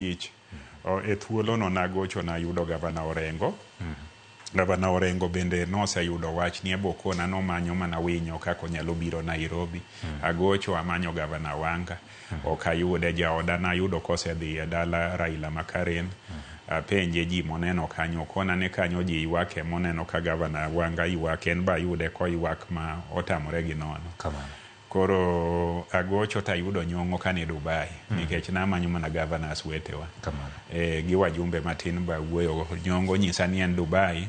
Ich. E thuolono nagocho nayudo Gavana Orengo. Gavana Orengo bende noseyudo wach ni ebokona nomanyo mana winyo kaka onyalo biro Nairobi. Agocho amanyo Gavana Wanga. Ok ayude. Jaoda nayudo kosedhi e dala Raila ma Karen. Apenje ji moneno kanyo. Okona ni kanyo ji ywake moneno ka Gavana Wanga ywak. En be ayude koywak ma otamore gi nono. Kamano. Koro agocho to ayudo Nyong'o ka ni Dubai nikech namanyo mana governors wetewa. Kamano. E, gi wajumbe matin be awuoyogo. Nyong'o nyisa ni en Dubai,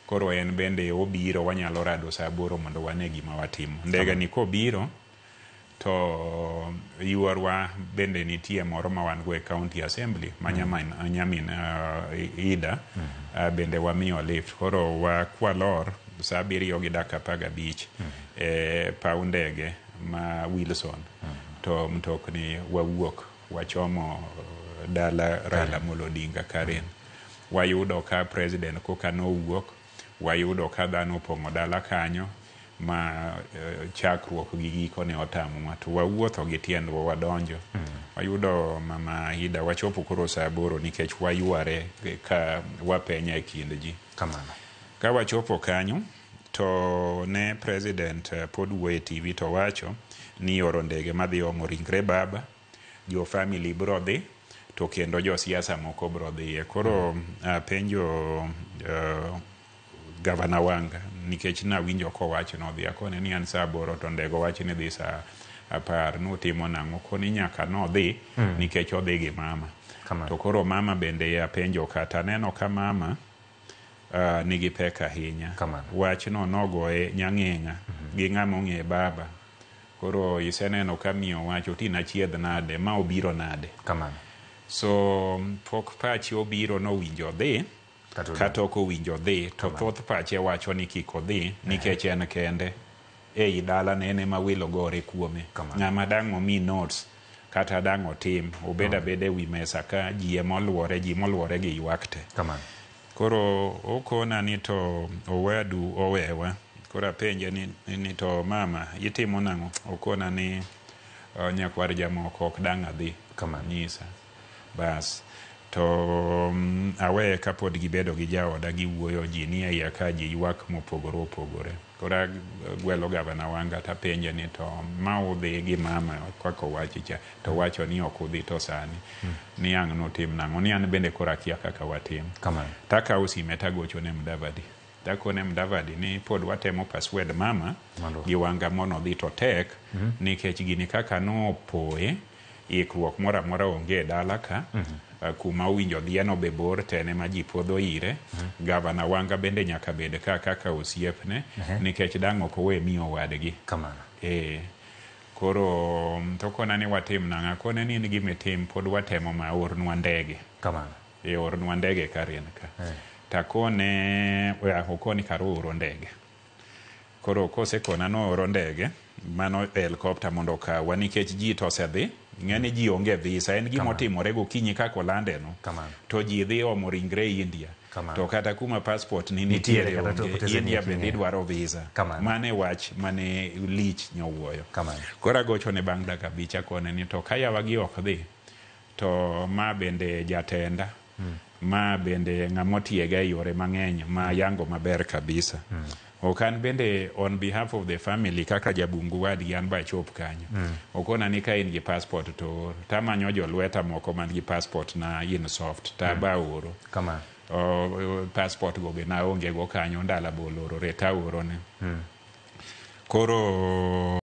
koro en bende obiro wanyalo rado saa aboro mondo wane gima watimo. Ndege ni kobiro to yuorwa bende nitie moro ma wan go e county assembly ma nyamin Ida bende wamiyo lift. Koro kwalor saa 7 gi dakika 15 e paw ndege ma Wilson to mtokni wawuok wachomo dala Raila Amolo Odinga Karen. Wayudo ka president koka nowuok, wayudo ka dhano opong'o dala kanyo ma chakruok gi giko ne otamowa to wawuotho gi tiendwa wadonjo. Wayudo mama Ida wachopo koro saa 8 nikech wayware ka wapenya e kind ji. Kamano. Ka wachopo kanyo to ne president pod wuoyo e TV to wacho ni ioro ndege madhi omo ringre baba, jo family bro dhi to kendo josiasa moko bro dhiye. Koro apenjo Gavana Wanga nikech nawinjo kowacho nodhi akone ni an saa 8 to ndege owachi ni dhi saa 10 nutimo nang'o koni nyaka nodhi nikech odhi gi mama. Kamano. To koro mama bende apenjo kata aneno ka mama nigi pek ahinya. Kamano. Wachno nogoye nyang'eng'a gi ng'ama ong'e baba. Koro iseneno ka miyo wacho ti nachiedh nade ma obiro nade. Kamano. So pok pache obiro nowinjo dhi kata ok owinjo dhi to thoth pache wacho ni kik odhi nikech en kende ei dala ne en ema welo gore kuome. Ng'ama dang' omi notes kata dang' otim obed abeda ewi mesa ka ji ema oluore ji moluore gi ywak te. Kamano. Koro okona ni to owadu owewa. Koro apenje ni to mama itimo nang'o? Okona ni nyakwar jamoko ok dang' adhi. Kamano. Nyisa. Bas. To aweye kapod gibedo gi jaoda giwuoyo ji ni eiye ka ji ywak mopogore opogore. Koro agwelo Gavana Wanga tapenje ni to ma udhi gi mama kaka owachi cha to wacho ni ok udhi to sani ni ang' nutim nang'o ni an bende koro akia kaka watim. Kamano. Takawo sime tagocho ne Mudavadi. Takone Mudavadi ni pod watemo persuade mama gi Wanga mondo odhi to tek nikech gini kaka nopoye ikruok moro amora onge e dala ka kuma owinjo dhieno be bor to en ema ji podho ire. Gavana Wanga bende nyaka bed ka kaka osiepne nikech dang' ok owe miyo wadgi. Kamano. E, koro tokona ni watim nang'o akone ni in gima itim pod watemo ma ornwa ndege. Kamano. E ornwa ndege Karen ka. Takone okoni kar ooro ndege. Koro kosekona nooro ndege mano helicopter mondo okawa nikech ji to osedhi. Ing'e ni ji onge visa en gima otimore gokinyi kaka olande no. Kamano. To ji dhi omo ringre India. Kamano. To kata kuma passport ni Nitiere nitiere kata onge. otese India ni bende king'eyo. idwaro visa. Kamano. Mano e wach mane lich nyowuoyo. Kamano. Koro agochone bang' dakika 5 akone ni to ka yawa gi ok dhi to ma bende jatenda ma bende ng'ama otiega e yore mang'eny ma yango maber kabisa. Ok an bende on behalf of the family kaka jabungu wadgi an be achop kanyo. Okona ni ka in gi passport to or. Tamanyo jolweta moko man gi passport na in soft to aba aoro. Kamano. Passport go be naonge go kanyo ndala be olorore taorone. Koro